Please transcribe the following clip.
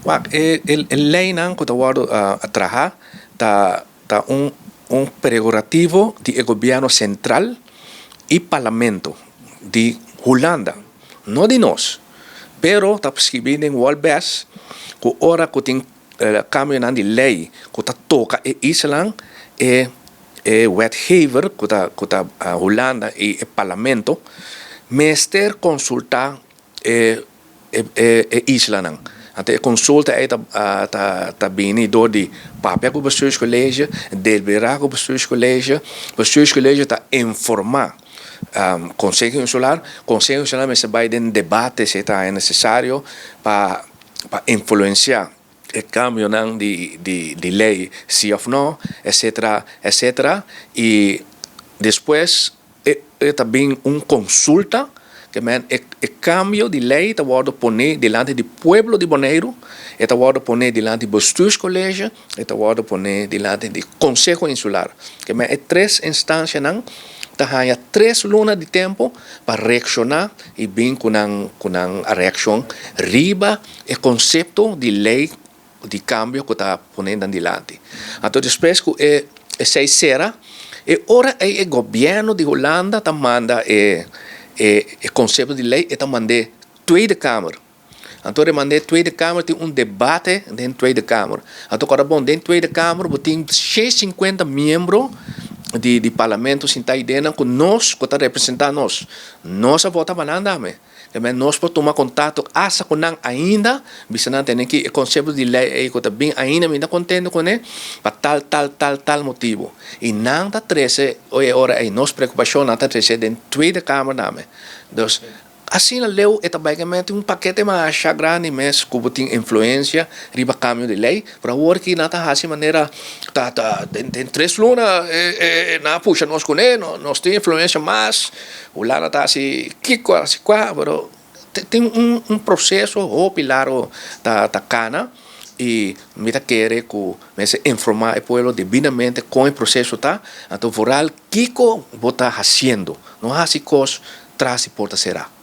Wak, e e leinan ku ta wòrdu traha ta ta un un prerogativo di e gobièrnu sentral i parlamento di Hulanda, no di nos. Pero ta skibí den Wolbes ku ora ku tin kambionan di lei ku ta toka e islanan, e e wetgever ku ta ku ta Hulanda i e parlamento mester konsultá e e islanan. Anto e konsulta ei ta ta bini dor di papia ku bestuurscollege, deliberá ku bestuurscollege, bestuurscollege ta informá Konseho Insular, Konseho Insular mester bai den debate si e ta haña nesesario pa pa influensiá e kambionan di di lei si òf no, etcetera, etcetera. I despues E ta bin un konsulta, ke men e e kambio di lei ta wòrdu poné dilanti di pueblo di Boneiru, e ta wòrdu poné dilanti Bestuurscollege, e ta wòrdu poné dilanti di Konseho Insular. Ke men e tres instansianan ta haña tres luna di tempu pa reakshoná i bin ku nan ku nan reakshon riba e konsepto di lei di kambio ku ta pone nan dilanti. Anto despues ku e esei sera, e ora ei e gobièrnu di Hulanda ta manda e e konsepto di lei, e ta mand'é Tweede Kamer. Anto ora e mand'é Tweede Kamer tin un debate den Tweede Kamer. Anto kòrda bon, den Tweede Kamer bo tin 650 miembro di di parlamento sintá ei den nan ku nos ku ta representá nos. Nos a vota pa nan dame. Tambe nos por tuma kontakto asta ku nan ainda, bisa nan tene ki e konsepto di lei ei ku ta bin ainda mi ta kontento kuné pa tal tal tal tal motibu. I nan ta trese e ora ei nos preokupashon nan ta trese den Tweede Kamer tambe. Dus asina leu e ta bai ke mete un pakete masha grandi mes ku bo tin influensia riba kambio di lei, pero awor ki nan ta hasi manera ta ta den den tres luna e nan a pusha nos kuné nos tin influensia mas. Hulanda ta hasi kiko, hasi kua, pero tin un proseso hopi largo ta kana i mi ta kere ku mester informá e pueblo debidamente kon e proseso ta, anto vooral kiko bo ta hasiendo, no hasi kos tras di porta será.